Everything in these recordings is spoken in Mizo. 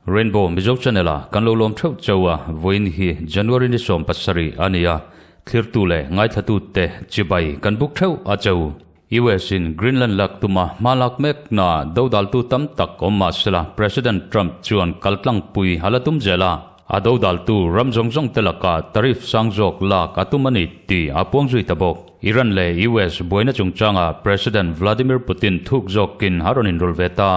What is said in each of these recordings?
Rainbow Mizo Channel a kan lo lawm theuh cheu a, vawiin hi January ni 17 a ni a, thlirtu leh ngaithlatute chibai kan buk theuh a cheu. US in Greenland lak tuma hma lak mek na dodaltu tam tak awm mah sela President Trump chuan kaltlangpui a la tum zel a, a dodaltu ram zawng zawng te lakah tariff sang zawk lak a tum a ni tih a puang zui ta bawk. Iran leh US buaina chungchangah President Vladimir Putin thuk zawkin a rawn inrawlh ve ta.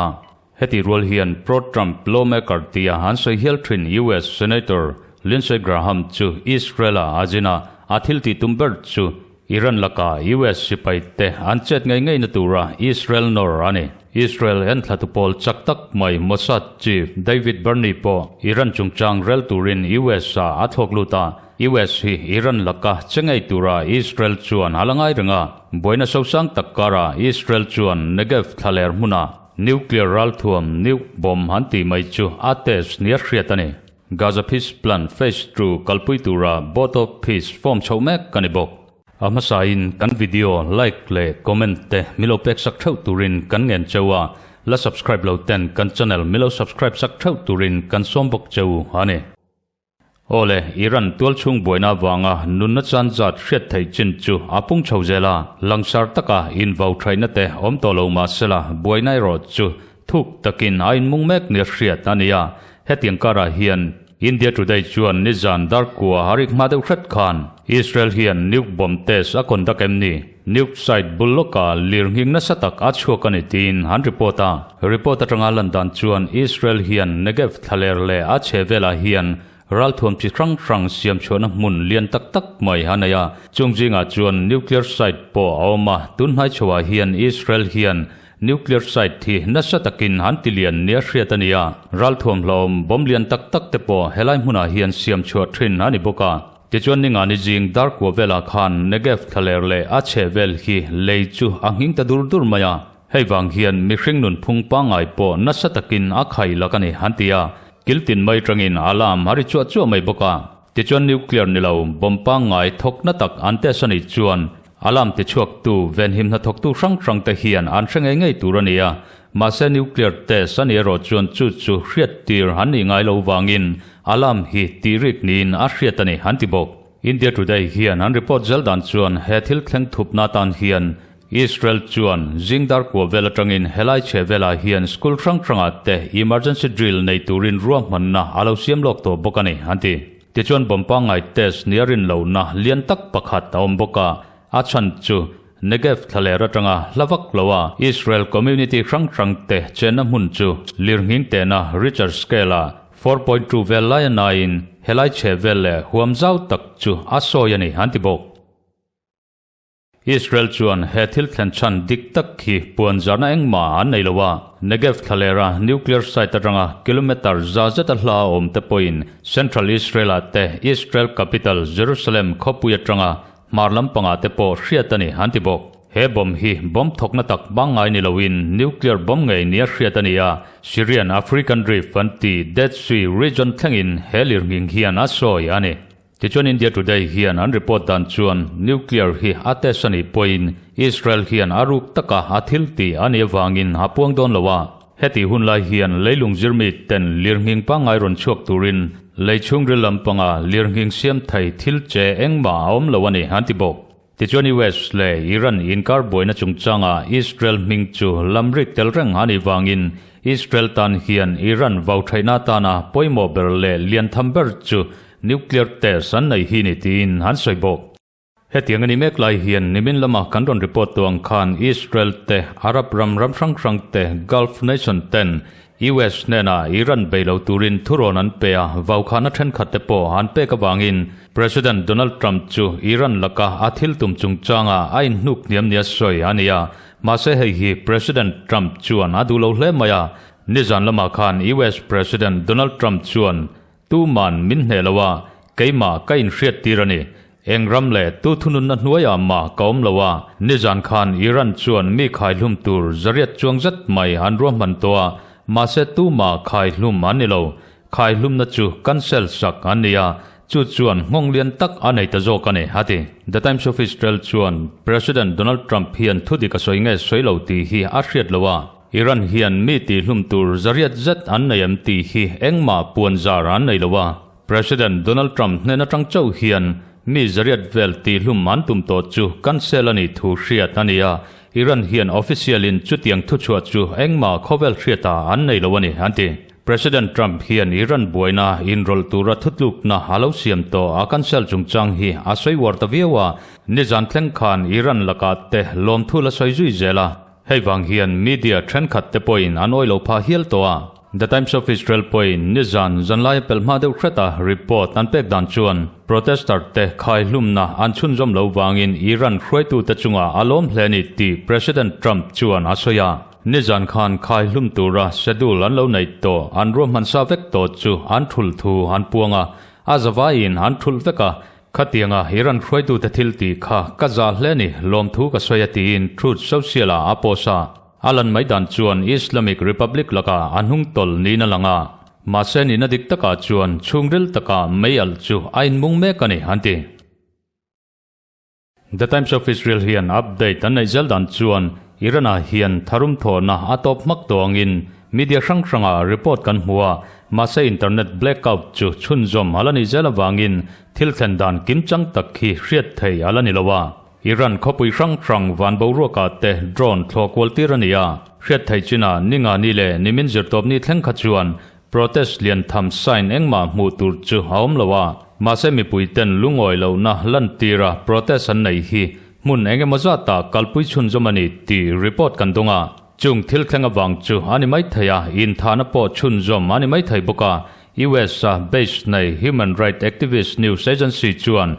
Heti rual hian pro-Trump lawmaker tia an sawi hial thin US Senator Lindsey Graham chu Israel-a a zin a, a thil tih tum ber chu Iran laka US sipai te an chet ngei ngei na tura Israel nawr a ni. Israel enthlatu pawl chak tak mai Mossad chief David Barney pawh Iran chungchang rel turin US-a a thlawk lut a, US hi Iran laka che ngei tura Israel chuan a la ngai reng a, buaina sosang tak karah Israel chuan Negev thlaler hmunah Nuclear ralthuam, nuke bomb han tih mai chu a test nia hriat a ni. Gaza Peace Plan Phase Two kalpui tura Board of Peace form chhoh mek a ni bawk. A hmasain kan video like leh comment te milo pek sak theuh turin kan ngen cheu a, la subscribe lo ten kan channel milo subscribe sak theuh turin kan sawm bawk cheu a ni. Awle, Iran tualchhung buaina avanga nunna chan zat hriat theih chin chu a pung chho zel a, langsar taka invau thaihna te awm tawh lo mah sela buaina erawh chu thuk takin a inmung mek nia hriat a ni a. Hetiang karah hian India Today chuan nizan darkua a rik hma deuh hret khan Israel hian nuke bomb test a conduct em ni? Nuke site bul lawka lirnghing nasa tak a chhuak a ni tiin an report a. Report atanga lan dan chuan Israel hian Negev thlaler leh a chhe velah hian ralthuam chi hrang hrang siam chhuahna hmun lian tak tak mai a nei a. Chung zingah chuan nuclear site pawh a awm a, tunhnai chhoah hian Israel hian nuclear site hi nasa takin an ti lian nia hriat a ni a. Ralthuam hlauhawm bomb lian tak tak te pawh helai hmunah hian siam chhuah thin a ni bawk a. Tichuan Ningani zing dar kua velah khan Negev thlaler leh a chhe vel hi lei chu a nghing ta dur dur mai a. Hei vang hian mihring nunphung pangngai pawh nasa takin a khai lak a ni an ti a. Kil tin mai tangin alarm a ri chuah chuah mai bawk a. Tichuan nuclear ni lo bomb pangngai thawkna tak an test a nih chuan alarm tichhuaktu venhim hnathawktu hrang hrang te hian an hre ngei ngei tur a ni a. Mahse nuclear test a nih erawh chuan chu chu hriat tir an nih ngai lo vangin alarm hi tih rik niin a hriat a ni an ti bawk. India Today hian an report zel dan chuan he thil thleng thupna atan hian Israel chuan zingdar kua vel atangin helai chhe velah hian school hrang hrangah te emergency drill nei turin ruahmanna a lo siam lawk tawh bawk a ni an ti. Tichuan bomb pangngai test nia rin lohna lian tak pakhat a awm bawk a, a chhan chu Negev thlaler atanga hla vak loa Israel community hrang hrang te chenna hmun chu lirnghing tehna Richter scale-a 4.2 vel lai a naiin helai chhe vel leh huam zau tak chu a sawi a ni an ti bawk. Israel chuan he thil thlen chhan dik tak hi puan zarna engmah an nei lo a, Negev thlalera nuclear site atanga kilometre za zeta hla a awm te pawhin Central Israel-ah te Israel capital Jerusalem khawpui atanga hmar lampangah te pawh hriat a ni an ti bawk. He bomb hi bomb thawkna tak pangngai ni loin nuclear bomb ngei nia hriat a ni a, Syrian African Rift an ti Dead Sea region thlengin he lirnghing hian a sawi a ni. Tichuan India Today hian an report dan chuan nuclear hi a test a nih pawhin Israel hian a ruk taka a thil tih a nih avangin a puang dawn lo a. Heti hun lai hian leilung zirmi ten lirnghing pangngai rawn chhuak turin lei chhungril lampanga lirnghing siam thei thil che engmah a awm lo a ni an ti bawk. Tichuan US leh Iran inkar buaina chungchanga Israel hming chu lamrik tel reng a nih vangin Israel tan hian Iran vau theihna atana pawimawh ber leh lian tham ber chu nuclear test an nei hi ni tiin an sawi bawk. Hetiang a ni mek lai hian nimin lama kan rawn report tawh ang khan Israel te, Arab ram ram hrang hrang te, Gulf nation ten US hnenah Iran bei lo turin thurawn an pe a, vaukhana thenkhat te pawh an pek avangin President Donald Trump chu Iran laka a thil tum chungchanga a inhnuk hniam nia sawi a ni a. Mahse hei hi President Trump chuan a duh lo hle mai a, nizan lamah khan US President Donald Trump chuan Tuman min hneh lo a, keimah ka inhriat tir a ni. Eng ram leh tu thununna hnuaiah mah ka awm lo a, nizan khan Iran chuan mi khaihlum tur zariat chuang zet mai an ruahman tawh a, mahse tumah khaihlum an ni lo. Khaihlumna chu cancel sak an ni a. Chu chuan nghawng lian tak a nei ta zawk a ni, a ti. The Times of Israel chuan President Donald Trump hian thudik a sawi nge sawi lo tih hi a hriat lo a, Iran hian mi tihhlum tur zariat zet an nei em tih hi engmah puan zar an nei lo a. President Donald Trump hnen atang chauh hian mi zariat vel tihhlum an tum tawh chu cancel a nih thu hriat a ni a, Iran hian official in chutiang thuchhuah chu engmah khawvel hriatah an nei lo a ni, an ti. President Trump hian Iran buaina inrawlh tura thutlukna a lo siam tawh a cancel chungchang hi a sawi uar ta viau a, nizan thleng khan Iran lakah te lawmthu la sawi zui zel a, hei vang hian media thenkhat te pawhin an awih lo phah hial tawh a. The Times of Israel pawhin nizan zanlaia pelh hma deuh hreta report an pek dan chuan protester te khaihlumna an chhunzawm lo vangin Iran hruaitute chungah a lawm hle a ni tih President Trump chuan a sawi a. Nizan khan khai hlum tura schedule an lo neih tawh an ruahman sa vek tawh chu an thulh thu an puang a, a zavaiin an thulh vek a, khatianga Iran hruaitute thil tih kha ka zah hle ni, lawmthu ka sawi a tiin Truth Social ah a post a. A lan mai dan chuan Islamic Republic lakah a hnung tawlh niin a lang a, mahse nihna dik takah chuan chhungril takah mei alh chu a inmung mek a ni, an ti. The Times of Israel hian update an neih zel dan chuan Iran-ah hian tharum thawhna a tawp hmak tawh angin media hrang hrangah report kan hmu a, mahse internet blackout chu chhunzawm a la nih zel avangin thil thlen dan kimchang tak hi hriat thei a la ni lo a. Iran khawpui hrang hrang van boruakah te drone thlawh kual tir a ni a, hriat theih chinah ninga ni leh nimin zirtawpni thleng kha chuan Protest lian tham sign engmah hmuh tur chu a awm lo a, mahse mipui ten lungawi lohna lantira protest an neih hi hmun eng emaw zatah kalpui chhunzawm a ni tih report kan dawng a. Chung thil thleng avang chu a ni maithei a, inthahna pawh chhunzawm a ni maithei bawk a, US a base nei human right activist news agency chuan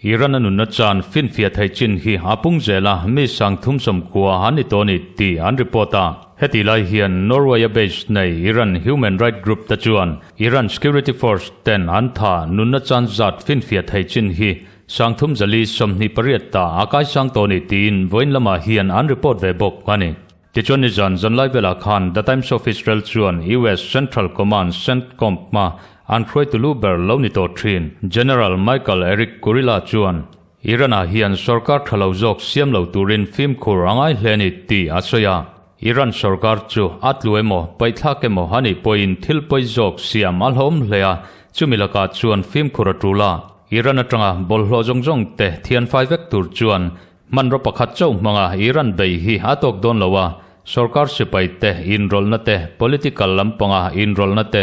Iran a nunna chan finfiah theih chin hi a pung zel a, mi sang thum 90 an ni tawh a ni tih an report a. Heti lai hian Norway a base nei Iran human right group te chuan Iran security force ten an tha nunna chan zat finfiah theih chin hi sang thum zali 28 ta a kaisang tawh a ni tiin vawiin lamah hian an report ve bawk a ni. Tichuan nizan zanlai velah khan The Times of Israel chuan US Central Command, CENTCOM, hma an hruaitu lu ber lo ni tawh thin General Michael Erik Kurilla chuan Iran-ah hian sorkar tha lo zawk siam lo turin fimkhur a ngai hle a ni tih a sawi a. Iran sorkar chu a tlu emaw, paihthlak emaw a nih pawhin thil pawi zawk siam a hlawm hle a, chumi lakah chuan fimkhur a tul a. Iran atanga bawlhhlawh zawng zawng te thianfai vek tur chuan Hmanraw pakhat chauh hmanga Iran bei hi a tawk dawn lo a, sorkar sipai te inrawlhna te, political lampanga inrawlhna te,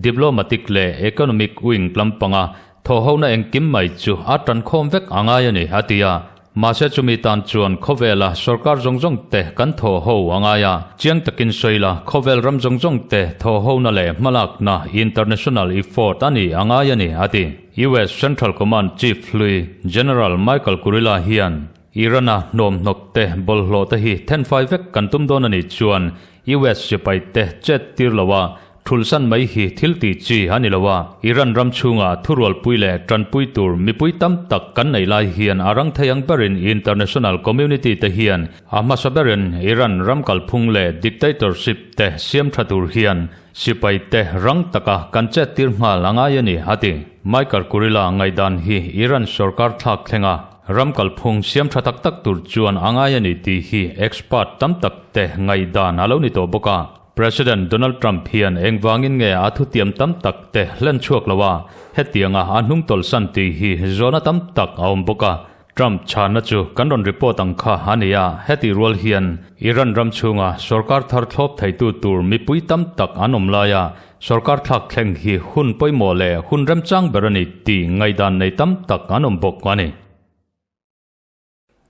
diplomatic leh economic wing lampanga thawhhona engkim mai chu a tankhawm vek a ngai a ni, a ti a. Mahse chumi tan chuan khawvela sorkar zawng zawng te kan thawhho a ngai a, chiang takin sawi la khawvel ram zawng zawng te thawhhona leh hmalakna international effort a ni a ngai a ni, a ti. US Central Command Chief hlui General Michael Kurilla hian Iran-a hnawmhnawk te bawlhhlawh te hi thenfai vek kan tum dawn a nih chuan US sipai te chet tir lo a, thulsan mai hi thil tih chi a ni lo a, Iran ram chhunga thurualpui leh tanpui tur mipui tam tak kan neih lai hian a rang thei ang berin international community te hian a hmasa berin Iran ram kalphung leh dictatorship te siam tha tur hian Sipai te rang taka kan chet tir nghal a ngai a ni, a ti. Michael Kurilla ngaihdan hi Iran sorkar thlak thlenga ram kalphung siam tha tak tak tur chuan a ngai a ni tih hi expert tam tak te ngaihdan a lo ni tawh bawk a. President Donald Trump hian engvangin nge a thutiam tam tak te hlen chhuak lo a, hetianga a hnung tawlhsan tih hi zawhna tam tak a awm bawk a. Trump chhanna chu kan rawn report ang kha a ni a, heti rual hian Iran ram chhunga sorkar thar thlawp theitu tur mipui tam tak an awm laia sorkar thlak thleng hi hun pawimawh leh hun remchang ber a ni tih ngaihdan nei tam tak an awm bawk a ni.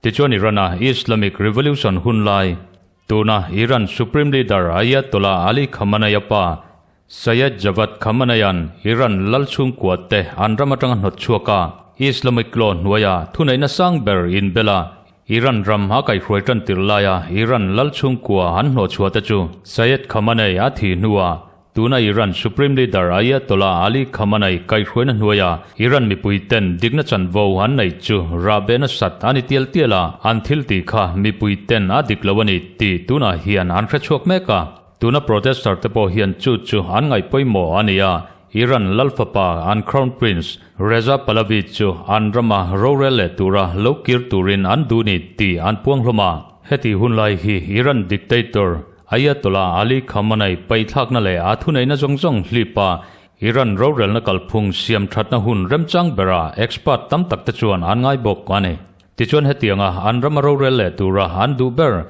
Tichuan Iran-a Islamic Revolution hun lai, tuna Iran Supreme Leader Ayatollah Ali Khamenei-a pa Sayed Javad Khamenei-a'n Iran lal chhungkua te an ram atanga hnawt chhuak a, Islamic law hnuaia thuneihna sang ber inbel a, Iran ram a kaihhruai tan tirh laia Iran lal chhungkua an hnawh chhuah te chu Sayed Khamenei a thih hnuah tuna Iran Supreme Leader Ayatollah Ali Khamenei kaihhruaina hnuaia Iran mipui ten dikna chanvo an neih chu rahbeh nasat a ni tial tial a, an thil tih kha mipui ten a dik lo a ni tih tunah hian an hre chhuak mek a. Tuna protester te pawh hian chu chu an ngaih pawimawh a ni a, Iran lalfapa an Crown Prince Reza Pahlavi chu an rama rorel leh tura lo kir turin an duh ni tih an puang hlawm a. Heti hunlai hi Iran dictator Ayatollah Ali Khamenei paihthlakna leh a thuneihna zawng zawng hlipa Iran rorelna kalphung siam thatna hun remchang bera expert tam tak te chuan an ngai bawk a ni. Tichuan hetianga an rama rorel leh tura an duh ber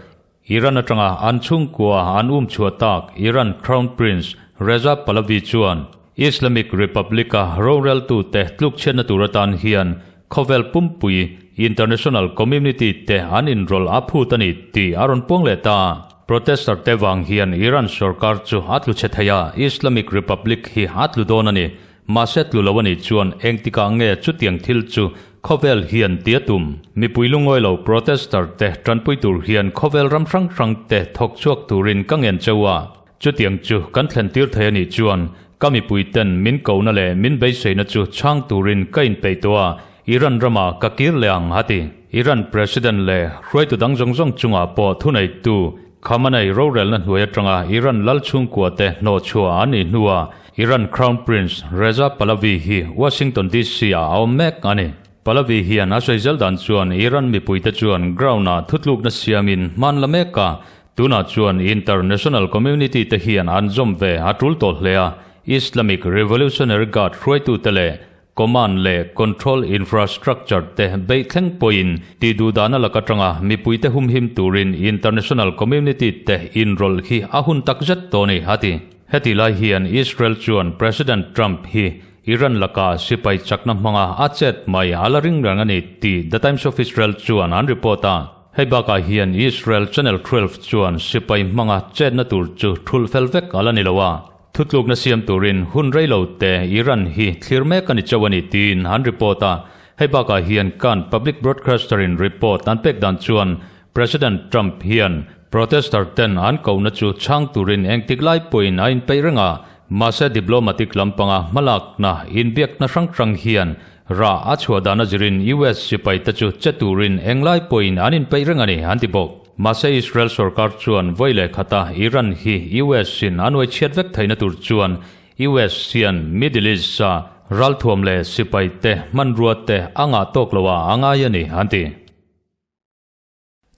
Iran atanga an chhungkua an um chhuah tak Iran Crown Prince Reza Pahlavi chuan Islamic Republic-a roreltute tlukchhiatna tur atan hian khawvel pumpui, international community, te an inrawlh a phut a ni tih a rawn puang leh ta. Protester te vang hian Iran sorkar chu a tlu chhe thei a, Islamic Republic hi a tlu dawn a ni. Mahse tlu lo a nih chuan engtikah nge chutiang thil chu khawvel hian ti a tum? Mipui lungawi lo protester te tanpui tur hian khawvel ram hrang hrang te thawk chhuak turin ka ngen cheu a. Chutiang chu kan thlen tir thei a nih chuan ka mipui ten min kohna leh min beiseina chu chhang turin ka inpeih tawh a, Iran ramah ka kir leh ang a ti. Iran President leh hruaitu dang zawng zawng chungah pawh thuneitu Khamenei rorelna hnuai atanga Iran lal chhungkua te hnawhchhuah an nih hnuah Iran Crown Prince Reza Pahlavi hi Washington DC ah a awm mek a ni. Pahlavi hian a sawi zel dan chuan Iran mipuite chuan ground ah thutlukna siamin hman la mek a, tunah chuan international community te hian an zawm ve a tul tawh hle a, Islamic Revolutionary Guard hruaitute leh Command leh Control Infrastructure te beih thleng pawhin tih duh dahna lak atanga mipuite humhim turin international community te inrawlh hi a hun tak zet tawh a ni, a ti. Heti lai hian Israel chuan President Trump hi Iran laka sipai chakna hmanga a chet mai a la ring reng a ni tih The Times of Israel chuan an report a. Hei bakah hian Israel Channel 12 chuan sipai hmanga chetna tur chu thulh fel vek a la ni lo a. Thutlukna siam turin hun rei lo te Iran hi thlir mek a ni chauh a ni tiin an report a. Hei bakah hian kan public broadcaster in report an pek dan chuan President Trump hian protester ten an kohna chu chhang turin engtik lai pawhin a inpeih reng a, mahse diplomatic lampanga hmalakna inbiakna hrang hrang hian rah a chhuah dan a zirin US sipai te chu che turin englai pawhin an inpeih reng a ni an ti bawk. Mahse Israel sorkar chuan vawi leh khata Iran hi US in a nuai chhiat vek theihna tur chuan US hian Middle East a ralthuam leh sipai te hmanrua te a ngah tawk lo a a ngai a ni an ti.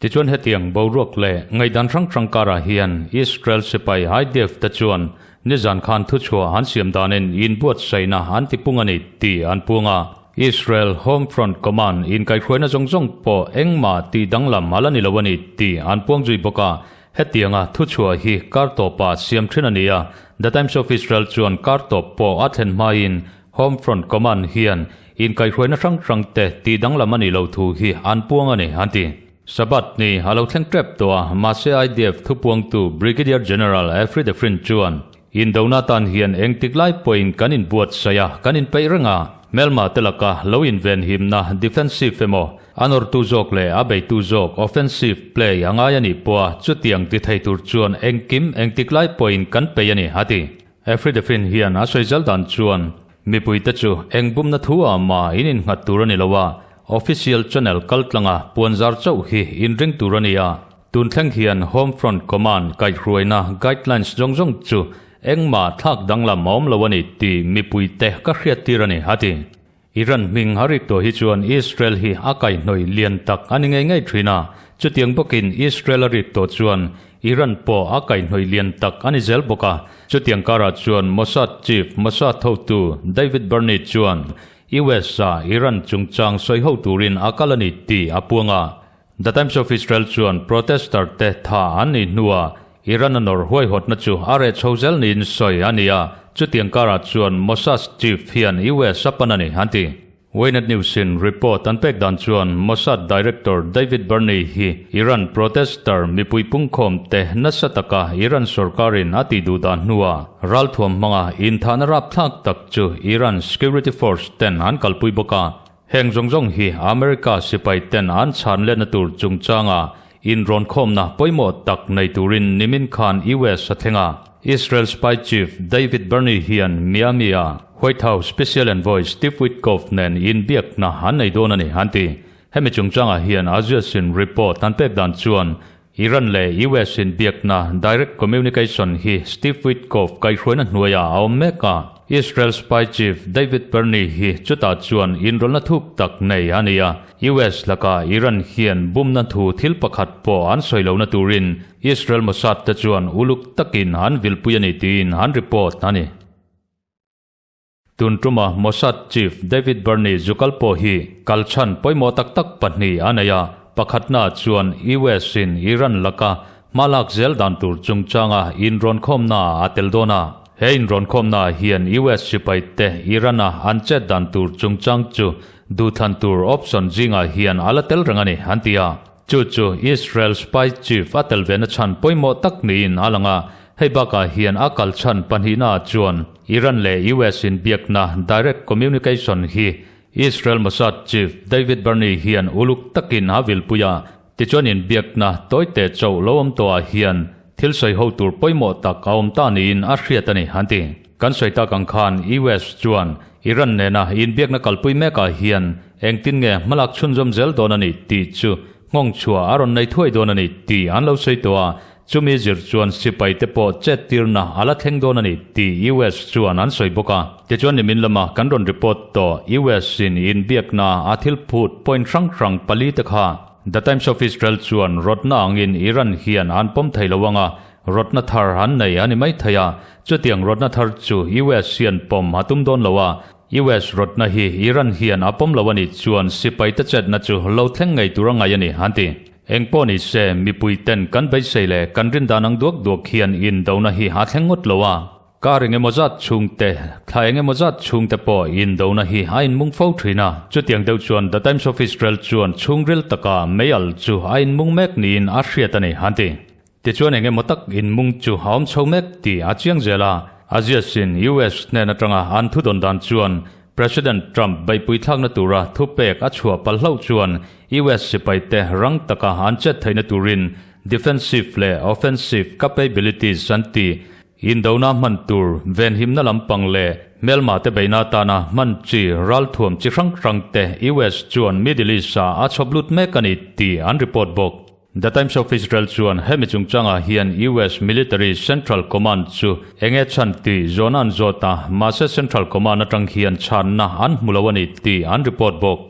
Tichuan hetiang boruak leh ngaihdan hrang hrang karah hian Israel sipai IDF te chuan nizan khan thuchhuah an siam danin inbuatsaihna an tipung a ni tih an puang a. Israel Home Front Command inkaihhruaina zawng zawng pawh engmah tih danglam a la ni lo a ni tih an puang zui bawk a. Hetianga thuchhuah hi kar tawpah siam thin a ni a, The Times of Israel chuan kar tawp pawh a thlen hmain Home Front Command hian inkaihhruaina hrang hrangte tih danglam a nih loh thu hi an puang a ni, an ti. Sabbath ni a lo thleng tep tawh a, mahse IDF thupuangtu Brigadier General Efri Defrin chuan, Indona tan hian engtik lai pawhin kan inbuatsaih a, kan inpeih reng a. Hmelma te laka lo invenhimna, defensive, emaw, a nawrtu zawk leh a beitu zawk, offensive, play a ngai a nih pawha chutiang ti thei tur chuan engkim engtik lai pawhin kan peih a ni, a ti. Efridefin hian a sawi zel dan chuan mipuite chu eng bumna thu ah mah in innghat tur a ni lo a, official channel kaltlanga puanzar chauh hi inring tur a ni a. Tun thleng hian Home Front Command kaihhruaina guidelines zawng zawng chu engmah thlak danglam a awm lo a ni tih mipuite ka hriattir a ni, a ti. Iran hming a rik tawh hi chuan Israel hi a kaihhnawih lian tak a ni ngei ngei thin a, chutiang bawkin Israel a rik tawh chuan Iran pawh a kaihhnawih lian tak a ni zel bawk a. Chutiang karah chuan Mossad Chief, Mossad hotu David Barney chuan US-a Iran chungchang sawi ho turin a kal a ni tih a puang a. The Times of Israel chuan protester te tha an nih hnuah Iran a nawr huaihawtna chu a reh chho zel niin sawi a ni a, chutiang karah chuan Mossad chief hian US a pan a ni, an ti. Ynet News in report an pek dan chuan Mossad director David Barney hi Iran protester mipui pungkhawm te nasa taka Iran sorkarin a tih duh dan hnuah ralthuam hmanga inthahna rapthlak tak chu Iran security force ten an kalpui bawk a. Heng zawng zawng hi America sipai ten an chhan letna tur chungchanga inrawnkhawmna pawimawh tak nei turin nimin khan US a thleng a. Israel spy chief David Barney hian Miami-a White House Special Envoy Steve Witkoff nen inbiakna an nei dawn a ni, an ti. Hemi chungchangah hian Axios-in report an pek dan chuan Iran leh US inbiakna direct communication hi Steve Witkoff kaihhruaina hnuaiah a awm mek a. Israel spy chief David Perny hi chutah chuan inrawlhna thuk tak nei a ni a. US lakah Iran hian bumna thu thil pakhat pawh an sawi lohna turin Israel Mossad te chuan uluk takin an vilpui a ni tiin an report a ni. Tun tuma Mossad chief David Barney zukal pawh hi kal chhan pawimawh tak tak pahnih a nei a, pakhatna chuan US in Iran laka hma lak zel dan tur chungchanga inrawnkhawmna a tel dawn a. He inrawnkhawmna hian US sipai te Iran-a an chet dan tur chungchang chu duhthlan tur option zingah hian a la tel reng a ni, an ti a. Chu chu Israel spy chief a tel ve na chhan pawimawh tak niin a lang a, hei bakah hian a kal chhan pahnihnaah chuan Iran leh US inbiakna direct communication hi Israel Mossad chief David Barney hian uluk takin a vilpui a, tichuan inbiakna tawite chauh lo awm tawhah hian thil sawi ho tur pawimawh tak a awm ta niin a hriat a ni, an ti. Kan sawi tak ang khan US chuan Iran nena inbiakna kalpui mekah hian engtin nge hmalak chhunzawm zel dawn a ni tih chu nghawng chhuah a rawn nei thuai dawn a ni tih an lo sawi tawh a, Chumi zir chuan sipai te pawh chet tirna a la thleng dawn a ni tih US chuan an sawi bawk a. Tichuan nimin lama kan rawn report tawh US in inbiakna a thil phut point hrang hrang pali te kha The Times of Israel chuan rawtna angin Iran hian an pawm thei lo anga rawtna thar an nei a ni mai thei a, chutiang rawtna thar chu US hian pawm a tum dawn lo a, US rawtna hi Iran hian a pawm lo a nih chuan sipai te chetna chu lo thleng ngei tur a ngai a ni an ti. Eng pawh ni se, mipui ten kan beisei leh kan rindan ang duak duak hian indona hi a thleng ngawt lo a. Kar eng emaw zat chhungte, thla eng emaw zat chhungte pawh indona hi a inmung fo thin a. Chutiang deuh chuan The Times of Israel chuan chhungril taka meial chu a inmung mek niin a hriat a ni, an ti. Tichuan eng emaw tak inmung chu a awm chho mek tih a chiang zel a. Aziasin US hnen atanga an thudawn dan chuan President Trump beihpui thlakna tura thupek a chhuah palh hlauh chuan US sipaite rang taka an chet theihna turin defensive leh offensive capabilities an ti indona hman tur venhimna lampang leh hmelma te beihna atana hman chi ralthuam chi hrang hrangte US chuan Middle East-ah a chhawp lut mek a ni tih an report bawk. The Times of Israel chuan hemi chungchangah hian US Military Central Command chu enge chhan tih zawhna an zawt a, mahse Central Command atang hian chhanna an hmu lo a ni tih an report bawk.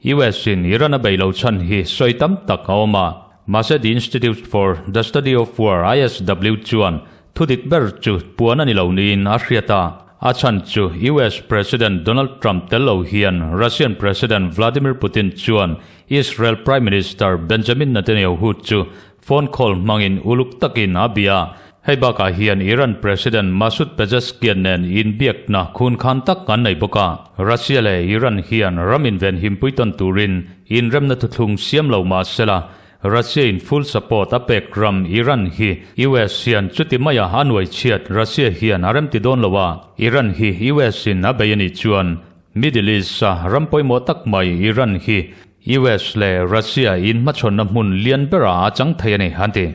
US in Iran a bei lo chhan hi sawi tam tak a awm a, mahse The Institute for the Study of War, ISW, chuan Thudik ber chu puan a ni lo niin a hriat a, a chhan chu US President Donald Trump tel lo hian Russian President Vladimir Putin chuan Israel Prime Minister Benjamin Netanyahu chu phone call hmangin uluk takin a bia a. Hei bakah hian Iran President Masoud Pezeshkian nen inbiakna khunkhan tak an nei bawk a. Russia leh Iran hian ram invenhimpui tawn turin inremna thuthlung siam lo mah sela, Russia in full support a pek ram Iran hi US hian chuti maia a nuai chhiat Russia hian a remti dawn lo a, Iran hi US in a bei a nih chuan Middle East a ram pawimawh tak mai Iran hi US leh Russia in hmachhawnna hmun lian berah a chang thei a ni an ti.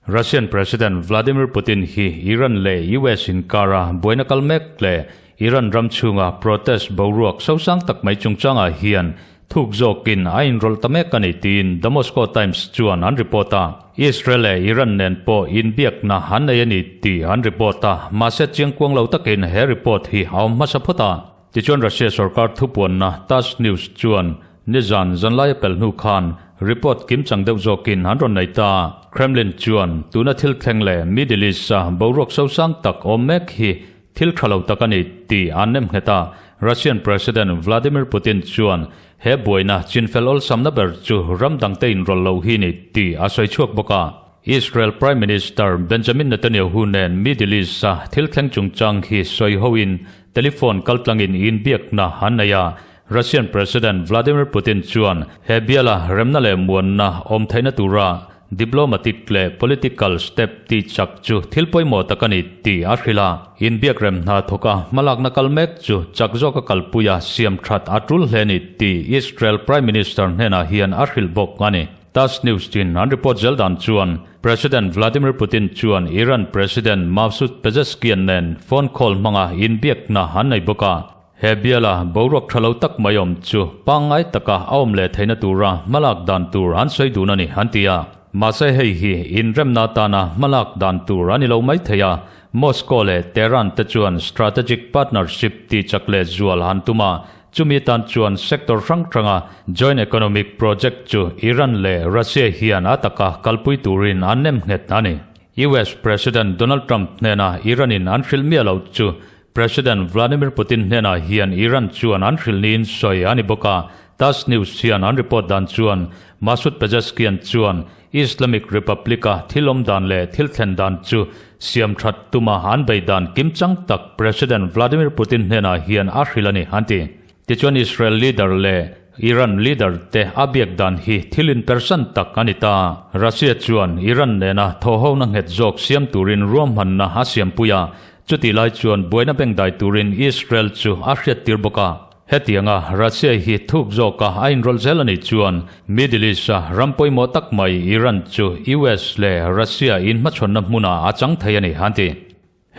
Russian President Vladimir Putin hi Iran leh US inkara buaina kal mek leh Iran ram chhunga protest boruak sosang tak mai chungchangah hian thuk zawkin a inrawlh ta mek a ni tiin The Moscow Times chuan an report a. Israel leh Iran nen pawh inbiakna an nei a ni tih an report a, mahse chiangkuang lo takin he report hi a awm hmasa phawt a. Tichuan Russia sorkar thupuanna Tass News chuan nizan zanlai a pel hnu khan report kimchang deuh zawkin an rawn nei ta. Kremlin chuan tuna thil thleng leh Middle East-a boruak sosang tak awm mek hi thil tha lo tak a ni tih an nem nghet a. Russian President Vladimir Putin chuan he buaina chinfel awlsamna ber chu ram dangte inrawlh loh hi ni tih a sawi chhuak bawk a. Israel Prime Minister Benjamin Netanyahu nen Middle East-a thil thleng chungchang hi sawi hoin telephone kaltlangin inbiakna an nei a. Russian President Vladimir Putin chuan he biala remna leh muanna awm theihna tura diplomatic leh political step tih chak chu thil pawimawh tak a ni tih a hrilh a. Inbiak rem hna thawka hmalakna kal mek chu chak zawka kalpuia siam that a tul hle ni tih Israel Prime Minister hnenah hian a hrilh bawk a ni. Tass News tin an report zel dan chuan President Vladimir Putin chuan Iran President Masoud Pezeshkian nen phone call hmanga inbiakna an nei bawk a. He biala boruak tha lo tak mai awm chu pangngai taka a awm leh theihna tura hmalak dan tur an sawi dun a ni an ti a. Mahse hei hi inremna atana hmalak dan tur a ni lo mai thei a, Moscow leh Tehran te chuan strategic partnership tih chak leh zual han tum a, chumi tan chuan sector hrang hranga joint economic project chu Iran leh Russia hian a taka kalpui turin an nem nghet a ni. US President Donald Trump hnena Iran-in an hrilh miah loh chu President Vladimir Putin hnenah hian Iran chuan an hrilh niin sawi a ni bawk a, Tass News hian an report dan chuan Masoud Pezeshkian chuan Islamic Republic-a thil awm dan leh thil thlen dan chu siam that tuma an bei dan kimchang tak President Vladimir Putin hnenah hian a hrilh a ni, an ti. Tichuan Israel leader leh Iran leader te a biak dan hi thil inpersan tak a ni ta. Russia chuan Iran nena thawhhona nghet zawk siam turin ruahmanna a siampui a, chutih lai chuan buaina bengdai turin Israel chu a hriattir bawk a. Hetianga Russia hi thuk zawka a inrawlh zel a nih chuan Middle East-a ram pawimawh tak mai Iran chu US leh Russia inhmachhawnna hmunah a chang thei a ni, an ti.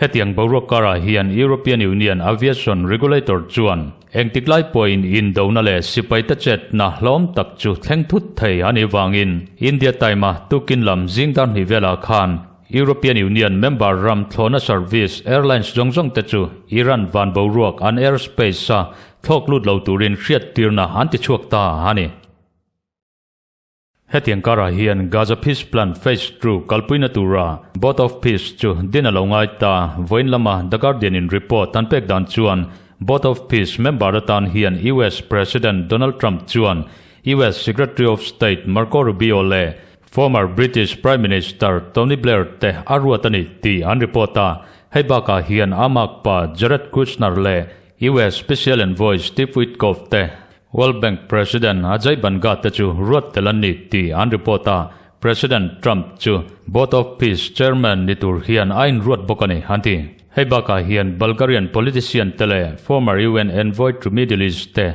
Hetiang boruak karah hian European Union Aviation Regulator chuan engtik lai pawhin indona leh sipaite chetna hlawm tak chu thleng thut thei a nih vangin India time-a tukin lam zing dar hnih velah khan European Union member ram thlawhna service airlines zawng zawng te chu Iran van boruak an airspace-a thlawk lut lo turin hriattirna an ti chhuak ta a ni. Hetiang karah hian Gaza Peace Plan Phase Two kalpuina tura Board of Peace chu din a lo ngai ta. Vawiin lama The Guardian in report an pek dan chuan Board of Peace member atan hian US President Donald Trump chuan US Secretary of State Marco Rubio leh former British Prime Minister Tony Blair te a ruat a ni tih an report a. Hei bakah hian a makpa Jared Kushner leh US Special Envoy Steve Witkoff te World Bank President Ajay Banga te chu ruat tel an ni tih an report a, President Trump chu Board of Peace Chairman ni tur hian a inruat bawk a ni, an ti. Hei bakah hian Bulgarian politician te leh former UN envoy to Middle East te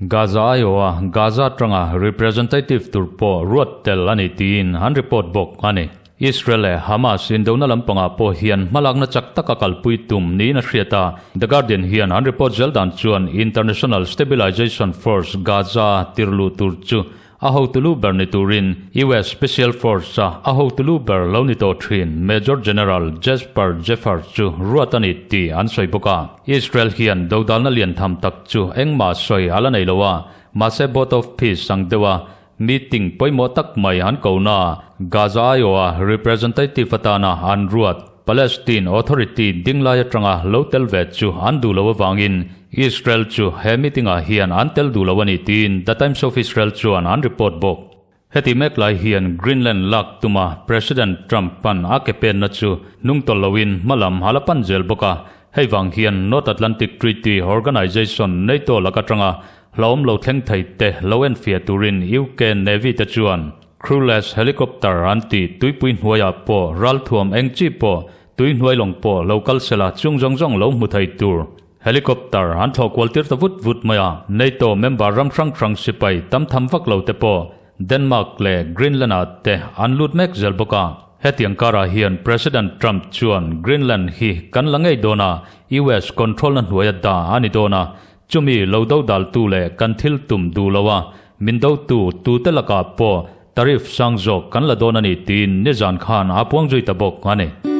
Gaza aiawha Gaza atanga representative tur pawh ruat tel a ni tiin an report bawk a ni. Israel leh Hamas indona lampangah pawh hian hmalakna chak taka kalpui tum niin a hriat a, The Guardian hian an report zel dan chuan International Stabilization Force Gaza tirluh tur chu a hotu lu ber ni turin US Special Force-a a hotu lu ber lo ni tawh thin Major General Jasper Jeffers chu ruat a ni tih an sawi bawk a. Israel hian dodalna lian tham tak chu engmah sawi a la nei lo a, mahse Board of Peace ang deuha Meeting pawimawh tak mai an ko na, Gaza aiawha representative atana an ruat Palestine Authority dinglai atanga lo tel ve chu an duh lo avangin Israel chu he meeting-ah hian an tel duh lo a ni tiin The Times of Israel chuan an report bawk. Heti mek lai hian Greenland lak tuma President Trump pan a ke penna chu hnungtawlh loin hmalam a la pan zel bawk a, hei vang hian North Atlantic Treaty Organization, NATO, lak atanga Hlauhawm lo thleng thei te lo enfiah turin UK Navy te chuan crewless helicopter an tih tuipui hnuaiah pawh ralthuam eng chi pawh tui hnuai lawng pawh lo kal sela chung zawng zawng lo hmu thei tur helicopter an thlawh kual tir ta vut vut mai a. NATO member ram hrang hrang sipai tam tham vak lo te pawh Denmark leh Greenland ah te an lut mek zel bawk a. Hetiang karah hian President Trump chuan Greenland hi kan la ngei dawn a, US control na hnuaia dah a ni dawn a, Chumi lo do daltu leh kan thil tum duh lo a, min dotu tute lakah pawh tariff sang zawk kan la dawn a ni tiin nizan khan a puang zui ta bawk a ni.